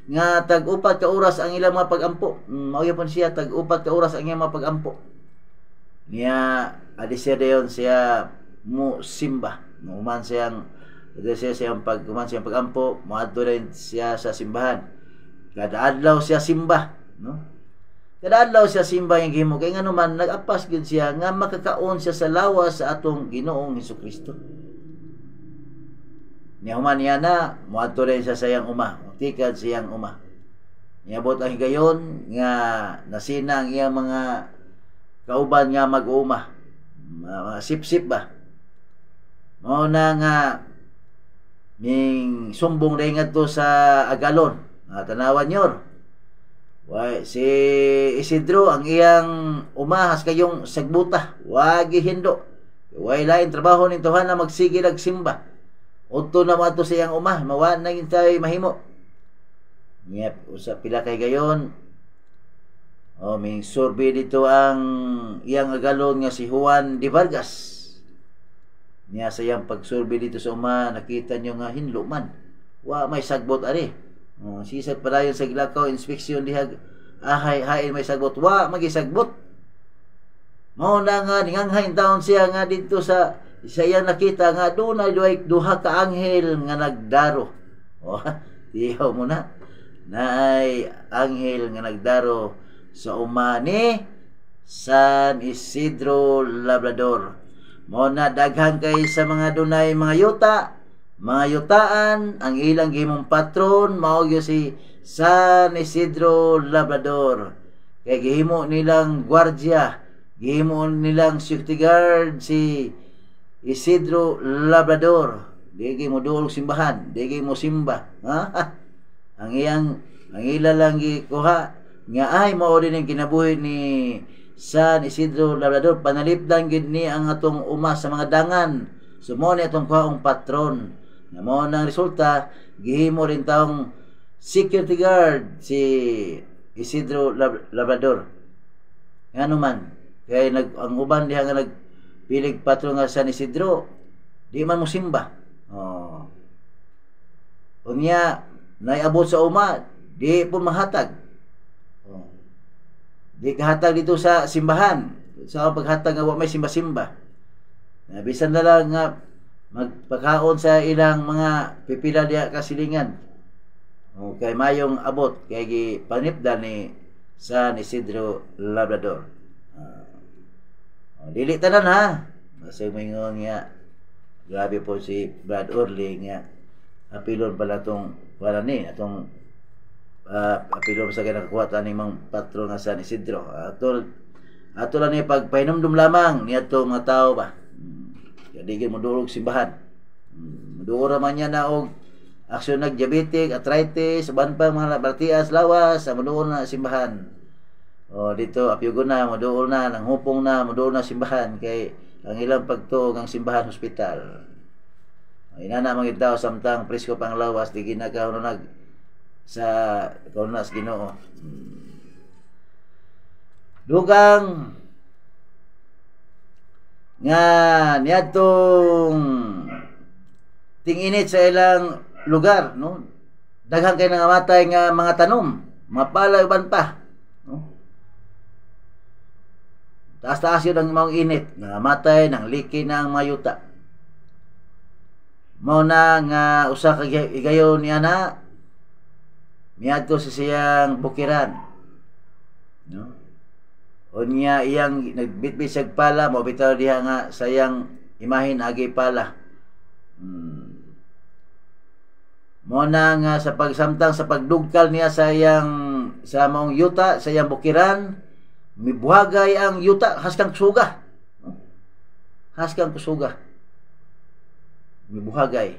Nga tag 4 ka oras ang ilang mga pagampo. Mao gyud siya, tag 4 ka oras ang iyang mga pagampo. Niya adi siya dayon siya mo simba. Human siyang adi siya siyang pag human siyang pagampo, moadto rin siya sa simbahan. Kada adlaw siya simba, no? Kada adlaw siya simba yung gihimo kay ngano man nag-apas gyud siya nga makakaon siya sa lawas sa atong Ginoong Hesukristo. Niya human niya na moadto rin siya sa iyang uma, tikad sa iyang uma. Niabot ang higayon nga nasina ang iyang mga kauban nga mag-uma. Mga sip-sip ba? Mao na nga ning sumbong rin ngadto sa Agalon. Tanawan nyor. Way, si Isidro ang iyang umahas kayong sagbuta, wagi hindo. Way lain trabaho ning na magsige simba. Udto na mo sa iyang uma, mawa na tay mahimo. Yep, usa pila kay gayon. Oh, may survey dito ang iyang agalon nga si Juan de Vargas. Niya sa iyang pagsurvey dito sa uma, nakita niyo nga hinlo man. Wa may sagbot ari. Oh, sisag padayon sa Gilakaw inspeksyon diha, ahay hain may sagbot, wa magisagbot. Mao na nga ninganghay taon siya nga dito sa iyang nakita nga dunay duha ka anghel nga nagdaro. Oh, tiyaw mo na. Naay anghel nga nagdaro sa uma ni San Isidro Labrador. Mao na daghan kay sa mga dunay mga yuta, mga yutaan, ang ilang gihimong patron mao gyud si San Isidro Labrador. Kay gihimo nilang gwardya, gihimo nilang security guard si Isidro Labrador. Di mo duol simbahan, di mo simba. Ha? Ang ila lang gikuha nga ay mao din ang kinabuhi ni San Isidro Labrador, panalipdan gid ni ang atong uma sa mga dangan. So mo ni atong kuhaong patron. Na mao nang resulta, gihimo rin taong security guard si Isidro Labrador. Ngano man kay ang uban diha nga nagpilig patron nga San Isidro, di man mo simba. Oh. Unya naiabot sa uma, di po mahatag. Oh. Di kahatag dito sa simbahan. Sa paghatag nga wa may simba-simba. Bisan na lang nga magpakaon sa ilang mga pipila diha kasilingan. Okay, mayong abot kay gipanipda ni San Isidro Labrador. Dili tanan ha. Basta mingon nga grabe po si Brad Orly nga apilon pala tong wala ni atong apilon sa nakakuha ta ning mga patron nga San Isidro. Ato ato lang ni pagpahinumdum lamang niadto mga tao ba. Di mo duol simbahan. Muduol ra man niya na og aksyon nag diabetic, arthritis, uban pa mga baltias, lawas, muduol na simbahan. O dito apyugo na, muduol na, nang hupong na, muduol na simbahan kay ang ilang pagtuog ang simbahan hospital. Inana mga tao samtang presko pang lawas, di ginakaw nag sa kaunas Ginoo. Dugang Nga niadtong ting-init sa ilang lugar, no? Daghan kay nangamatay nga mga tanom, mga palay, uban pa, no? Taas-taas yun ang maong init, nangamatay, nang liki na ang mga yuta. Mao na nga usa ka higayon niya na miadto sa siyang bukiran, no? Unya iyang nagbitbit siyag pala, mao bitaw diha nga sa iyang imahin agi pala. Mao na nga sa pagsamtang sa pagdugkal niya sa iyang sa maong yuta, sa iyang bukiran, mibuhagay ang yuta haskang kusuga. Haskang kusuga. Mibuhagay.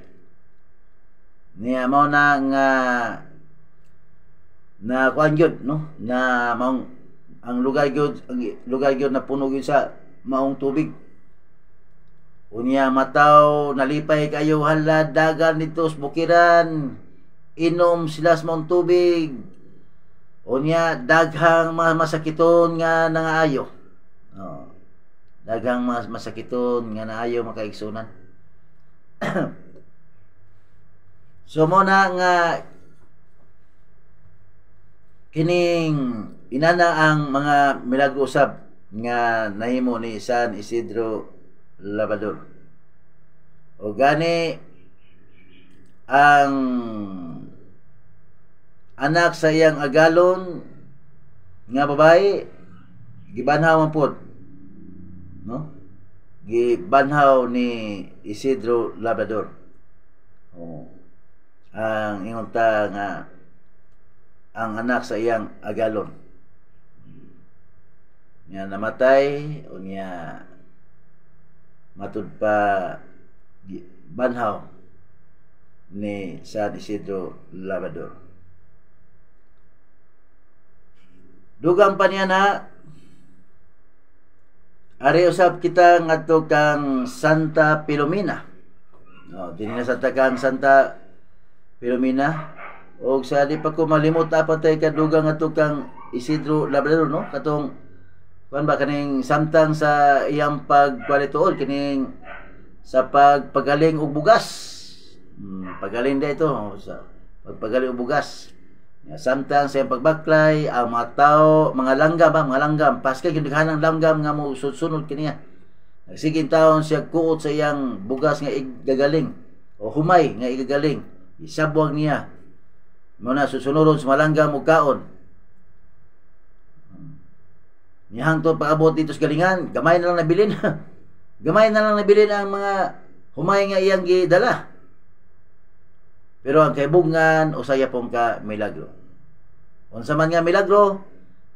Niya mao na nga na kuan gyud, no, na maong ang lugar gyud, ang lugar gyud na puno gyud sa maong tubig. Unya mataw nalipay kayo, hala, dagan dito sa bukiran, inom sila sa maong tubig. Unya daghang mga masakiton nga nangaayo. Oh. Daghang mga masakiton nga naayo, makaigsunan. So mo na nga kining inana ang mga milagro usab nga nahimo ni San Isidro Labrador. O gani ang anak sa iyang agalon nga babae gibanhaw man pod, no? Gibanhaw ni Isidro Labrador. O, ang ingon ta nga ang anak sa iyang agalon nga namatay, unya matud pa banhaw ni San Isidro Labrador. Dugang pa niya na ari usab kita ngadto kang Santa Filomena. No, dinhi na sa kang Santa Filomena. Og sa di pa ko malimot apatay kadugang ngadto kang Isidro Labrador, no? Katong kuan ba kaning samtang sa iyang pagkwalituol kining sa pagpagaling og bugas. Pagaling da ito sa pagpagaling og bugas. Ya, samtang sa iyang pagbaklay ang mga tao, mga langgam ba, mga langgam, paskay gyud daghanang langgam nga mo sunod kaniya. Nagsiging taon siya kuot sa iyang bugas nga igagaling o humay nga igagaling. Isabwag niya. Mao na susunuron sa malanggam og kaon. Nihangtod pag-abot dito sa galingan, gamay na lang nabilin. Gamay na lang nabilin ang mga humay nga iyang gidala. Pero ang kaibungan, usaya pong ka milagro. Unsa man nga milagro,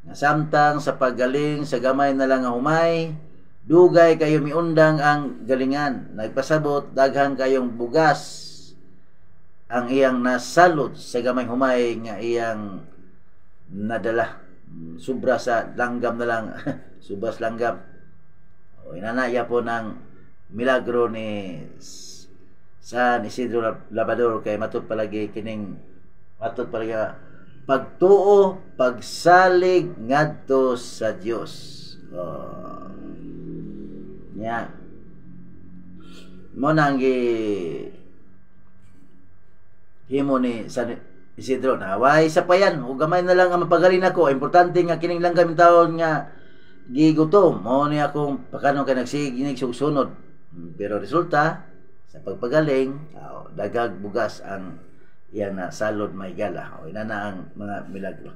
nga samtang sa paggaling sa gamay na lang nga humay, dugay kayo miundang ang galingan. Nagpasabot, daghan kayong bugas ang iyang nasalod sa gamay humay nga iyang nadala. Sobra sa langgam na lang. Sobra sa langgam. O, inanaya po ng milagro ni San Isidro Labrador kay matud palagi kining matud palagi pagtuo, pagsalig ngadto sa Dios. Oh. Nya. Mo nang himo ni San Isidro na way sa payan o gamay na lang ang mapagaling nako, importante nga kining langgam taon nga gigutom mo ni akong pakanon kay nagsiginig sunod. Pero resulta sa pagpagaling, oh, dagag bugas ang iyang nasalod may gala. O inana ang mga milagro.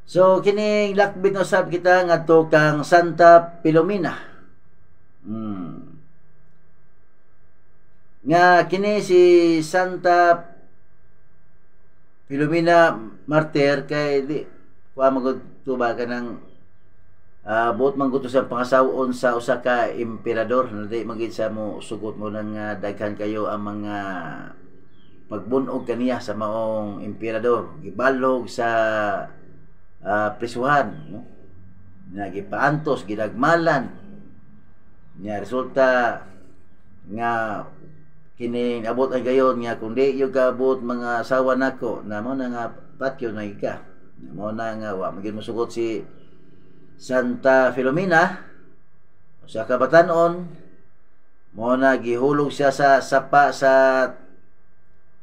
So kining lakbit na usab kita ngadto kang Santa Filomena. Nga kini si Santa Filomena Martir kay di kuha magud tuba ka ng buot man gud sa pangasawon sa usa ka emperador na di magid sa mo sugot mo nang daghan kayo ang mga pagbunog kaniya sa maong emperador, gibalog sa prisuhan, no? Nga gipaantos, gidagmalan nya, resulta nga kining abot ay gayon nga kung di yung kaabot mga asawa nako na mo na nga patyo na ka, mo na nga wa magid mosugot si Santa Filomena. Usa ka batan-on, mao na gihulog siya sa sapa sa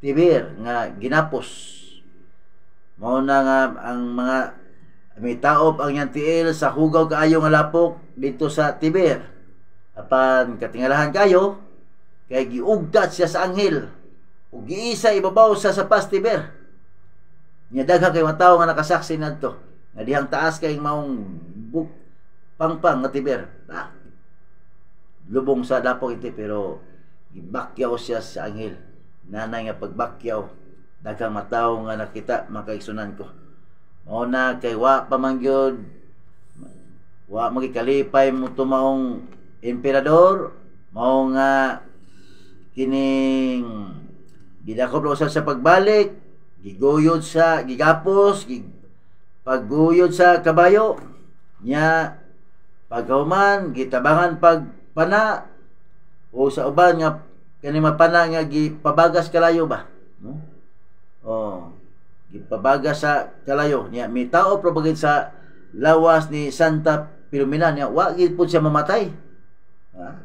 Tiber nga ginapos. Mao na nga ang mga may taob ang iyang tiil sa hugaw kaayo nga lapok dito sa Tiber. Apan katingalahan kayo kay giugdat siya sa anghel ug giisa ibabaw sa sapas Tiber. Nya daghan kay mga tawo nga nakasaksi nadto nga dihang taas kay maong buk pangpang nga Tiber. Ah, lubong sa lapok iti, pero gibakyaw siya sa anghel. Nanay nga pagbakyaw, daghang matawo nga nakita, makaigsunan ko. Mao na kay wa pa man gyud, wa magikalipay mo tumaong emperador, mao nga kining gidakop usab sa pagbalik, giguyod sa gigapos, pagguyod sa kabayo nya, pagkahuman gitabangan pagpana o sa uban nga kani mapana nga gipabagas kalayo ba, no? Oh, gipabagas sa kalayo niya. May tao propagid sa lawas ni Santa Filomena niya, wa gid pud siya mamatay. Ha?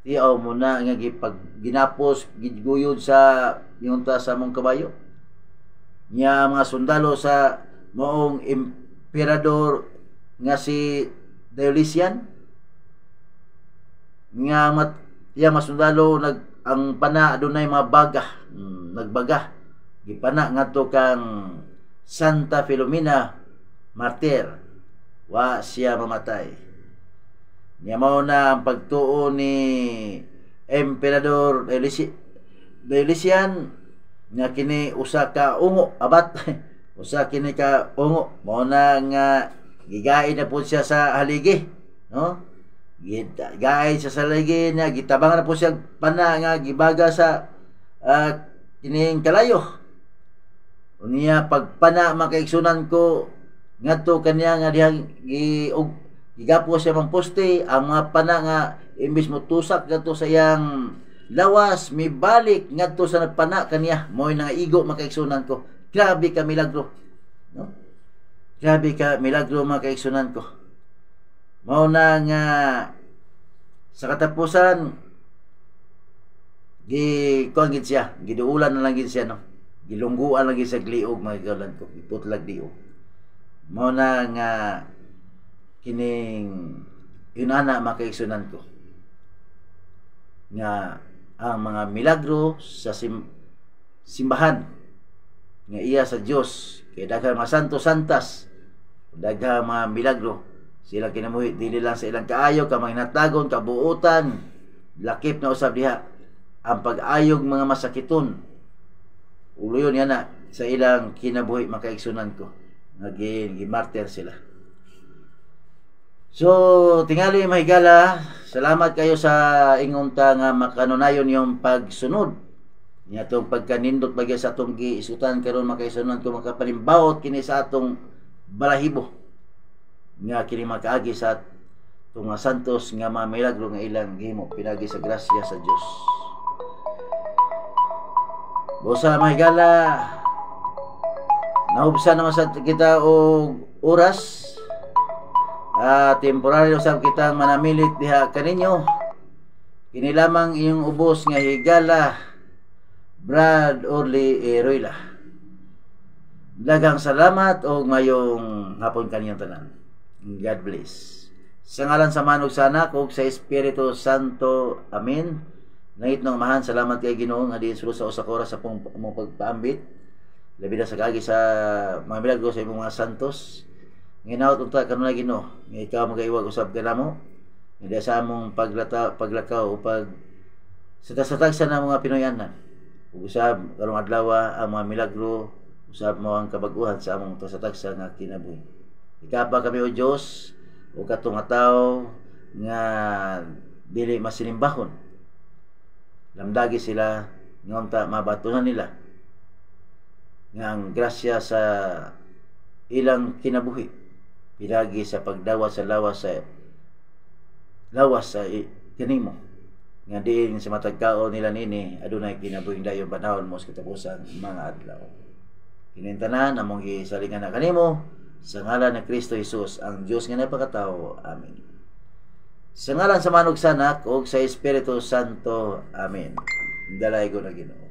Tiaw mo na nga gipag ginapos, giguyod sa yunta sa mong kabayo niya, mga sundalo sa maong emperador nga si Diocletian nga mat iya mga sundalo nag ang pana adunay mga baga, nagbaga, gipana ngadto kang Santa Filomena martir, wa siya mamatay. Nya mao na ang pagtuo ni Emperador Diocletian nga kini usa ka ungo abat usa kini ka ungo, mao na nga gigain na po siya sa haligi, no? Gigain siya sa haligi niya, gitabangan na po siya pana nga gibaga sa kining kalayo. Unya pagpana, makaigsunan ko, ngadto kaniya nga dihang gigapo siya mang poste, ang mga pana nga imbis mo tusak ngadto sa iyang lawas, mibalik ngadto sa nagpana kaniya. Mo'y nangaigo, makaigsunan ko. Grabe ka milagro, no? Grabe ka milagro, mga kaigsunan ko. Mao na nga sa katapusan gi kuan gid siya, giduulan na lang gid siya, no? Gilungguan lang gid sa liog, mga kaulan ko, giputlag liog. Mao na nga kining inana, makaigsunan ko, nga ang mga milagro sa simbahan nga iya sa Dios, kay daghang mga santo santas, daghang mga milagro sila kinamuhi, dili lang sa ilang kaayo ka mga hinatagon kabuutan, lakip na usab diha ang pag-ayog mga masakiton, uloyon yan na sa ilang kinabuhi, makaigsunan ko, naging gimartir sila. So tingali mahigala, salamat kayo sa ingon ta nga makanunayon yung pagsunod niya atong pagkanindot bagay sa atong giisutan karon, makaisunan ko, makapanimbawot kini sa atong balahibo nga kini makaagi sa atong mga santos nga mga milagro nga ilang gihimo pinagi sa grasya sa Dios. Busa mahigala, nahubsa naman sa kita og oras. Temporary usab kitang manamilit diha kaninyo. Kini lamang inyong ubos nga higala, Brad Orly Eroyla. Daghang salamat og mayong hapon kaninyong tanan. God bless. Sa ngalan sa Manog sa Anak ug sa Espiritu Santo. Amen. Nangit ng amahan, salamat kay Ginoo nga diin sulod sa usa ka oras sa pong among pagpaambit. Labi na sa kaagi sa mga milagro sa imong mga santos. Nginaot unta kanunay Ginoo nga ikaw magaiwag usab kanamo nga sa among paglakaw o pag sa tagsa na mga Pinoy-anan. Ug usab karong adlaw ang mga milagro usab mo ang kabag-uhan sa among tagsa nga kinabuhi. Ikapa kami o Dios o katong nga tawo nga dili masinimbahon. Lamdagi sila ngonta mabatunan nila nga ang grasya sa ilang kinabuhi pinagi sa pagdawat sa lawas sa kanimo nga diin sa matag kaon nila nini adunay kinabuhing dayon banawon mo sa katapusan mga adlaw. Kinintanan among gisalingan na kanimo sa ngalan ni Kristo Jesus, ang Dios nga napakatawo. Amen. Sa ngalan sa Ama ug sa Anak ug sa Espiritu Santo. Amen. Dalaygon ang Ginoo.